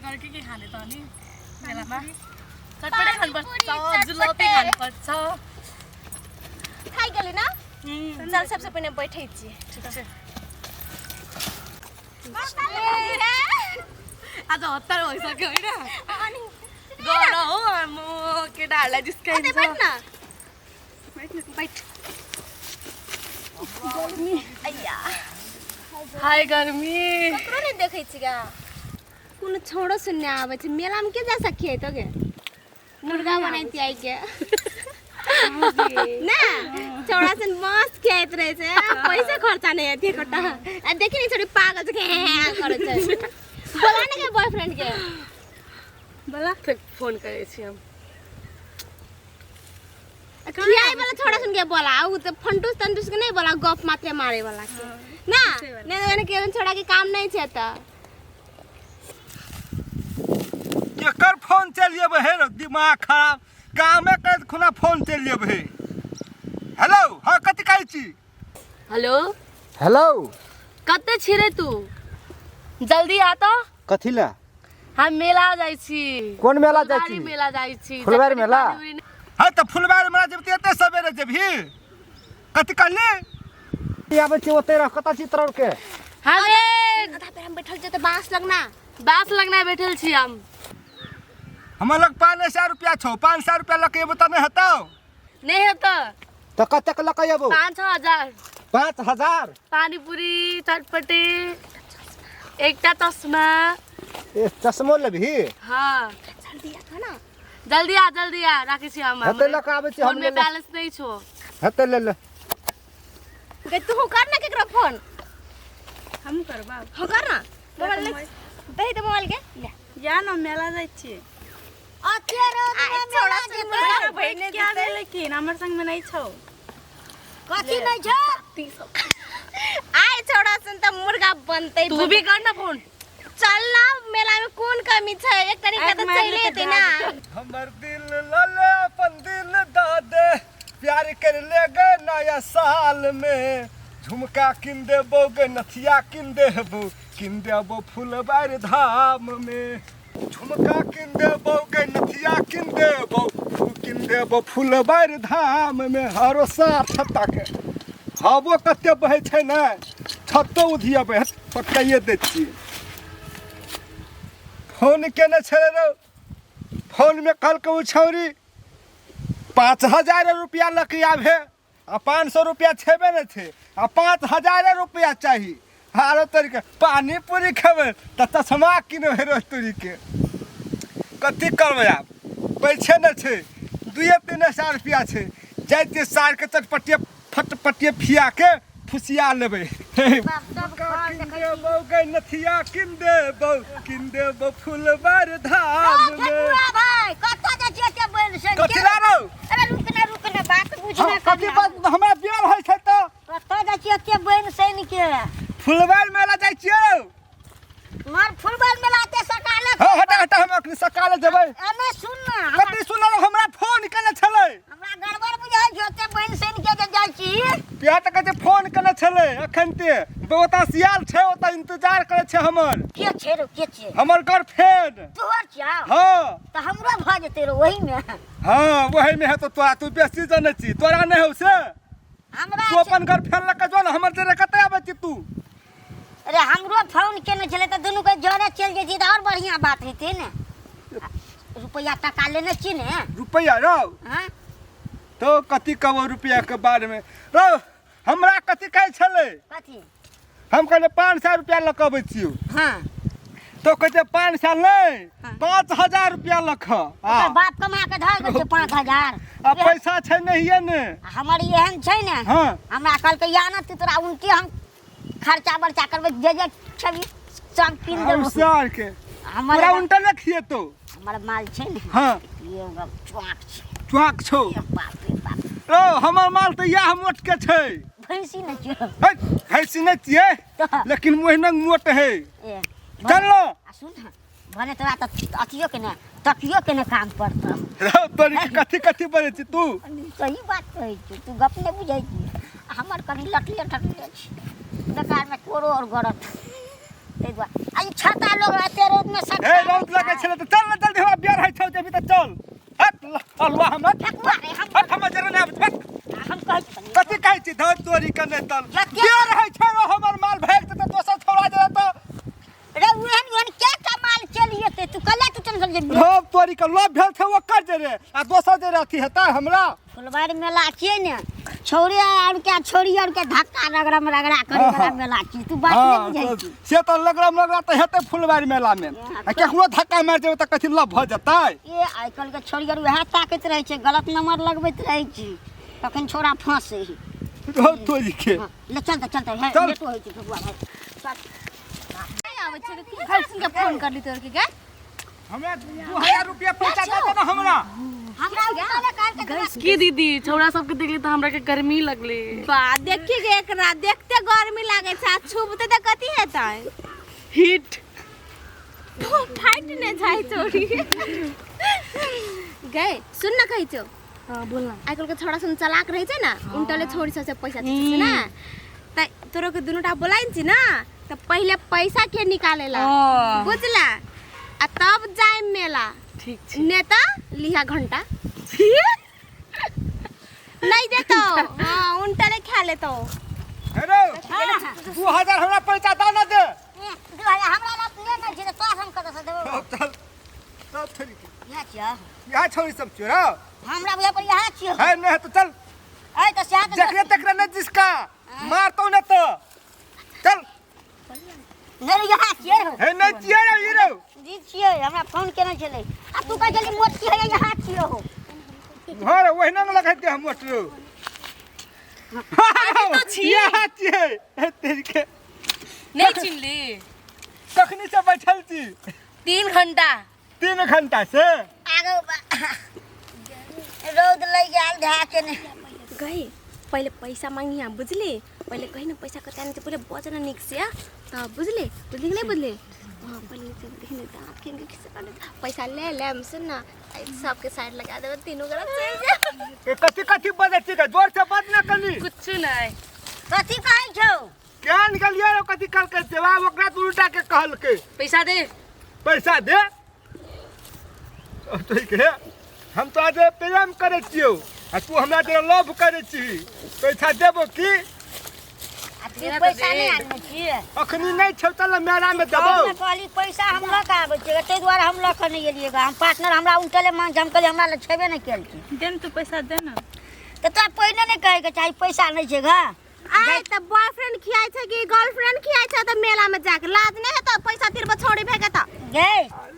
गएर के के खाने त अनि मेलामा चटपटे खानुपर्छ पानीपुरी, जुलपी चटपटे। खानुपर्छ। थाकि गेली ना? चल सबसे पहिने बैठै छी। ठिक छै, आज हतार भइसक्यो होइन? अनि गर हो म केटाहरूलाई ओतै जिस्काइन्छ। बैठ न, बैठ। अय्या। हाय गर्मी। ककरो नहि देखै छी गा, कोनो छौड़ो सुनने आबै छै। मेलामे के जा सकिए तो गे मुर्गा बनैती आइ के ना छौड़ा सन मस्त खियाइत रहै छै, पैसा खर्चा नहि हेतै एकोटा। आ देखी ने, छोरी पागल छै, हें करै छै। बोला ने के बॉयफ्रेंड के बोला, फेर फोन करै छी हम। खियाइ वाला छौड़ा सन के बोला, उ तऽ फंटूस तंटूस के नहि बोला, गप मात्रे मारे वाला के ना। नहि तऽ के छौड़ा के काम नहि छै तऽ। केकर फोन चलि जेबै हे रो, दिमाग खराब कामे करैत खुना फोन चलि जेबै हे। हेलो, हाँ, कथी कहै छी? हेलो। हेलो। कते छी रे तू? जल्दी आ तऽ। कथी लए? हम मेला जाइ छी। कोन मेला जाइ फुलबारी छी? मेला जाइ छी। फुलबारी मेला? पानी-उनी। हाँ तऽ फुलबारी मेला जेबही तऽ एते सवेरे जेबही? कथी कहली? आबै छी, ओते रह। कतऽ छी तोरा के? हमे आधा पे हम बैठल छै तऽ बाँस लगना। बाँस लगना बैठल छी हम। हमर लग 500 रुपया छौ, 500 रुपया लऽ के एबो तऽ नहि हेतौ? नहीं हेतौ। तऽ कतेक लऽ के एबो? 5-6 हजार। 5000? पानीपुरी, चटपटे, एकटा चश्मा। ए, चश्मो लेबही? हाँ। जल्दी आ ना। जल्दी आ, जल्दी आ, राखै छी हम। हेतै, लऽ के आबै छी हम। फोन में ले ले। बैलेंस नहीं छो। हेतै, ले ले। गे, तू कर ना केकरो फोन। हम करबा? हाँ, कर ना। मोबाइल ले, दही दे मोबाइल के ले। या न, मेला जाइ छियै। आ, छौड़ा सन मुर्गा बैठ के आबे, लेकिन हमर संग में नहीं छौ। कथी नहीं छौ? आइ छौड़ा सन तऽ मुर्गा बनतै। तू भी कर ना फोन। चल ना, मेला में कोन कमी छै? एक तरीका आँखि तऽ मारि चलि लेतै एतै ना। हमर दिल लले, अपन दिल दा दे, प्यार कर ले गे नया साल में। झुमका किन देबो गे, नथिया किन देबो, किन देबो फुलबार धाम में। झुमका किन देबो गे, नथिया किन देबो, किन देबो फुलबार धाम में। हरो साथ छत्ता के हवो कते बहै छै ने, छत्तो उधियेबै। पटकाइए दै छियै। फोन केने छलै रौ, फोनमे कहलकै ओ छौरी 5000 रुपया लऽ के आबे, आ 500 रुपया छेबे नहि छै, आ 5000 रुपया चाही। आरो तरीके पानी पूरी खेबै तऽ चश्मा किनबै रो तोरीके। कथी करबै आब? पैसे नहि छै, 2-3 हजार रुपया छै। जाइते सारके चटपटिए फटपटिए फियाके फुसिया लेबै। किन देबौ गे नथिया, किन देबौ, किन देबौ फुलबार धाम में। भाई, कतऽ जाइ छियै एते बैल सन? कथी ला रौ? अरे रुक ना, रुक ना, बात बुझना। कथी बात? हमरा बियाह होइ छै तऽ। कतऽ जाइ छियै एते बैल सन के? फुलबार मेला जाइ छियै रौ। मर फुलबार मेला एते सकाले? हँ, हटा हटा, हम अखनी सकाले जेबै। अने सुन ना हमरा। कथी सुनल? हमरा फोन केने छलै। हमरा गड़बड़ बुझाइ छै, एते बैल सन के जे जाइ छी। पिया तऽ कहै छै फोन केने छलै अखन ते, ओतऽ सियाल छै, ओतऽ इंतजार करै छै हमर। के छै रो, के छै? हमर गर्लफ्रेंड। तोहर छियौ? हँ। तऽ हमरो भऽ जेतै रो ओहिमे। हँ, ओहिमे हेतौ तोरा। तू बेसी जनै छी, तोरा नहि हौ से। हमरा तू अपन गर्लफ्रेंड लऽ कऽ जो ने, हमर जरे कतऽ आबै छी तू? अरे, हमरो फोन केने छलै तऽ दुनू के जरे चलि जैतियै तऽ आओर बढ़िआँ बात हेतै ने। रुपैआ टका लेने छी ने? रुपैआ रौ? हँ। तो कथी कहबो रुपैआ के बारे में रौ। हमरा कथी कहै छलै? कथी? हम कहलियै 500 रुपैआ लऽ कऽ अबै छियौ। तो कहै छै 500 नहि, 5000 रुपैआ लऽ कऽ आ। ओकर बाप कमा के धऽ गेल छै 5000। आ पैसा छै नहिये ने। आ हमर ई एहन छै ने। हमरा कहलकै या ने तू, तोरा उनके हम खर्चा बर्चा करबै, जे जे छबी सब कीन देबो। सार के हमर तोरा उनटा नहि खिएतौ। हमर माल छै ने। ये गप चुआक छै। चुआक छौ। ए बाप रे बाप। रौ, हमर माल तऽ इएह मोट के छै। भैंसी नहि छियौ? है, भैंसी नहि छियै। तऽ? लेकिन ओहिना मोट है। ए। चल न। आ सुन न, भने तोरा तऽ अथियो के ने तकियो के ने काम पड़तौ। रौ तोरी के, कथी कथी बजै छी तू? सही बात कहै छी, तू गप नहि बुझै छी। हमर कनि लटले टटले छै, बेकारमे कोरो आओर गरत, ताहि दुआरे। आ ई छाता लोग एते रौदमे हे, रौद लग ने सब जे लोभ तोरी के लोभ भेल छै ओकर जे रे आ दोसर जे रे अथी हेतै हमरा। फुलबाड़ी मेला छियै ने, छौड़ी आर के छोड़ी आर के धक्का रगड़ा में रगड़ा करे वाला मेला छी, तू बात नहीं हाँ, बुझै तो छी। से तऽ लगरम लगरा तऽ हेतै फुलबाड़ी मेला में, आ केकरो धक्का मारि देबै तऽ कथी लभ भऽ जेतै? ए आइ काल्हि के छोड़ी आर वएह ताकैत रहै छै, गलत नंबर लगबैत रहै छै, तखन छोड़ा फंसे है। धौ तोरी के। हाँ, ले चल तऽ चल तऽ हे चल। लेटो होइ छै बबुआ भाई। चल। नहीं आबै छै की सुन के फोन करली तोर के गे? हमरा 2000 रुपया पैसा दे दे ना हमरा। हमरा उठाले काल के तोरा- की दीदी छौड़ा सबके देखली तऽ हमरा के गर्मी लगले। बा देखी गे एकरा देखते गर्मी लागे छै, आ छुबते तऽ कथी हेतै? हिट फाटि नहि जाइ चोरी गए। सुन न कहै छौ। हाँ बोल ना। आइ काल्हि के छोड़ा सुन चलाक रहै छै ने, उनटले छोड़ी सबसे पैसा दै छै ने, तऽ तोरो के दुनूटा बोलाइन छी ना तऽ पहिले पैसा के निकालेला। हाँ। बुझला, आ तब जाय मेला। ठीक छै। ने तऽ लिहा घंटा नहीं देतो। हाँ उनटले खा लेतो। हेलो 2000 हमरा पैसा दे ना दे। ए, 2000 हमरा लग ले नहि छै तऽ तोरा हम कतऽ से देबौ? तब चल तब छोड़ी के। इएह छियै। यहाँ छोड़ी सब चोरा। हमरा बुझा पर इएह छियै। है नहीं तो चल। ऐ तऽ सएह तऽ जकरे तकरे नहीं जिसका मारतो न तो चल। नहीं इएह छियै रौ। है नहीं छियै रौ, ई रौ। जी छियै, हमरा फोन केने छलै। आ तू कहै छली मोट छियै, इएह छियै हो। हाँ रे, ओहिना ने लगै छै हम मोट रौ। तो छियै। इएह छियै। हे तेरी के। नहीं चिन्हली। कखनी से बैठल छी? 3 घंटा। 3 घंटा से? आगो रौद लग गेल धा के ने। गई पहिले पैसा मांगिया बुझली, पहिले कही न पैसा कते आनै छै, पहिले बज न नीक से तब बुझली, बुझली कि नहीं बुझली? हाँ पहिले से देखी न दाँत खेन के खिस्सा कर पैसा ले लेम सुन न, सबके साइड लगा देबै तीनू गोरा चलि जाएब। ए, कथी कथी बजै छी गे? जोर से बज न कनी। कुछ नहीं। कथी कहै छौ? क्या निकलिए रो कथी कहलकै? जवाब ओकरा दुनूटा के कहलकै। पैसा दे। पैसा दे। ठीक है, हम तो आज प्रेम करै छियौ आ तू हमरा जरा लव करै छी, पैसा देबो की? आ तू पैसा नहि आनने छियै? अखनी नहि छौ चल मेला में देबौ। हम कहली पैसा हम लऽ कऽ आबै छियै, ताहि दुआरे हम लऽ कऽ नहि एलियै गे। हम पार्टनर हमरा उनटले मांग, हम कहलियै हमरा लग छेबे नहि केलकै। दे न तू पैसा दे न। तऽ तोरा पहिने नहि कहैके चाही पैसा नहि छै गे। आय तऽ बॉयफ्रेंड खियाइ छै कि गर्लफ्रेंड खियाइ छै तऽ मेला में जाके लाज नहि हेतौ पैसा तिरबो छोड़ी भए गेतौ। गे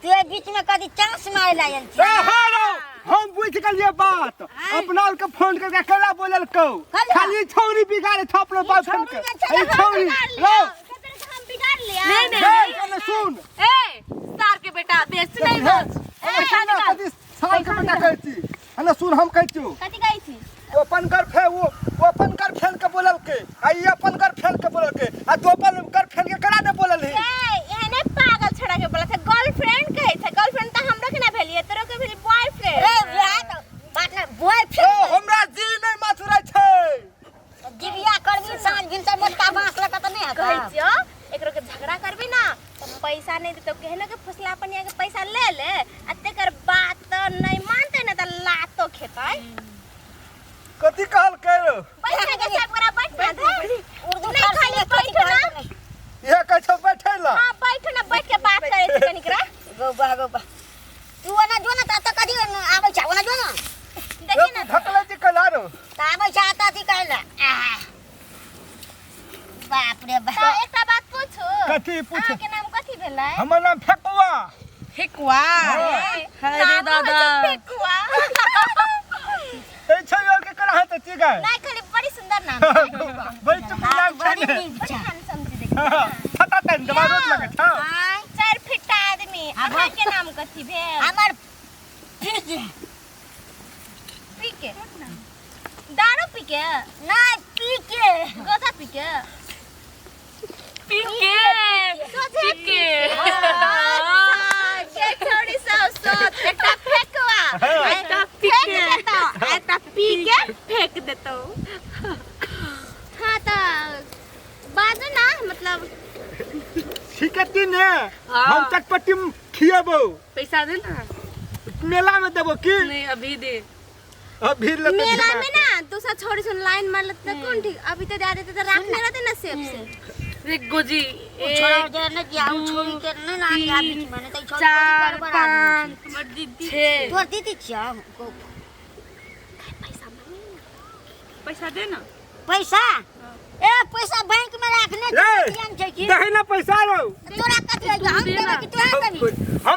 तू एहि बीच में कथी चांस मारे ला आयल छी? ए, हाँ रौ, हम बुझि गेलियै बात। अपना आर के फोन करके केला बोललकौ? कहिया? खाली छौरी बिगाड़े छौ अपना बॉयफ्रेंड के। छौरी ए, छौरी, रौ। हम बिगाड़ लिया। नहीं, नहीं, ए, नहीं। कने सुन। ए, सार के बेटा, बेच नहीं बस। पैसा निकाल। कथी सार के बेटा कहै छी? हने सुन, हम कहै छियौ। कथी कहै छी? ओ अपन गर्लफ्रेंड, वो अपन गर्लफ्रेंड के बोललकै, आ ई अपन गर्लफ्रेंड के बोललकै, आ तू अपन गर्लफ्रेंड के करा ने बोललही? ए, एहने पागल छोड़ा के बोलै छै, गर्लफ्रेंड कहै छै। गर्लफ्रेंड तऽ हमरो के ना भेलियै, तोरो के भेली बॉयफ्रेंड। ए, वएह तऽ पार्टनर, बॉयफ्रेंड। ओ, हमरा जी नहि मथुरै छै। जिबिया करबी साँझ भिनसर मोटका बाँस लऽ कऽ तऽ नहि हेतौ। कहै छियौ, एकरो के झगड़ा करबी ना तऽ पैसा नहि देतौ, केहनो के फुसला पनिया के पैसा ले ले, आ तेकर बात तऽ नहि मानतै ने तऽ लातो खेतै। कथी कहलकै रौ? बैठ के सब गोरा बैठ ना दे। उर्दू नहीं, फारसी खाली में कथी बैठ ना। कहलकै? इएह कहै छौ बैठै ला। हाँ, बैठ ना, बैठ के बात करै छी कनिक रा। गौ बा, गौ बा। तू ओना जो ना, तऽ कथी आबै छै, ओना जो ना। देखी ना। ढकलै छी कैला रौ? तऽ आबै छै, तऽ अथी करै ला। आह। बाप रे बाप। तऽ एकटा बात पूछू? कथी पूछ? अहाँके नाम कथी भेलै? हमर नाम फेकुआ। फेकुआ? हाँ। अरे दादा। फेकुआ। ए, छै और के करा हेतै छी गै? नहीं, खाली बड़ी सुंदर नाम छै। बड़ी चुप नाम छै बड़ी ने। नीक बड़ी छै। हैंडसम छै देखी। फटा तन दवा रोज लगै छौ। आँय, 4 फिट आदमी। अहाँके नाम कथी भेल? हमर पी के। पी के? दारू पी के? नहि, पी के। गोजा पी के? पी के। पी के। के छोड़ी सब सोच, एकटा फेकुआ, एकटा पी फेंक के। देतौ, एकटा पी के फेंक देतौ। हाँ तऽ बाजू ना, मतलब ठीक है तीन है। हाँ। हम चटपटी खिएबौ। पैसा दे ना। मेला में देबो की? नहीं, अभी दे। अभी लेते मेला दिमाग। में ना दूसरा छोड़ी सुन लाइन मार लेते तो कौन ठीक, अभी तो दे देते तो रखने रहते ना सेफ से। रे गोजी ओ छोड़ा एक जे ने जिया ओ दू, छोड़ी के ने ना आबि तीन, बीच में ने त ई छोड़ी चार बड़ी गड़बड़ आदमी पाँच छै। हमर दीदी छः तोहर दीदी छियौ को पैसा मांगी ना। पैसा दे ना। पैसा ए पैसा बैंक में राखने ए, छै, छै की दही ना पैसा रो। तोरा कथी होइयो? हम दे देबै ना। कि तोहे देबी? हम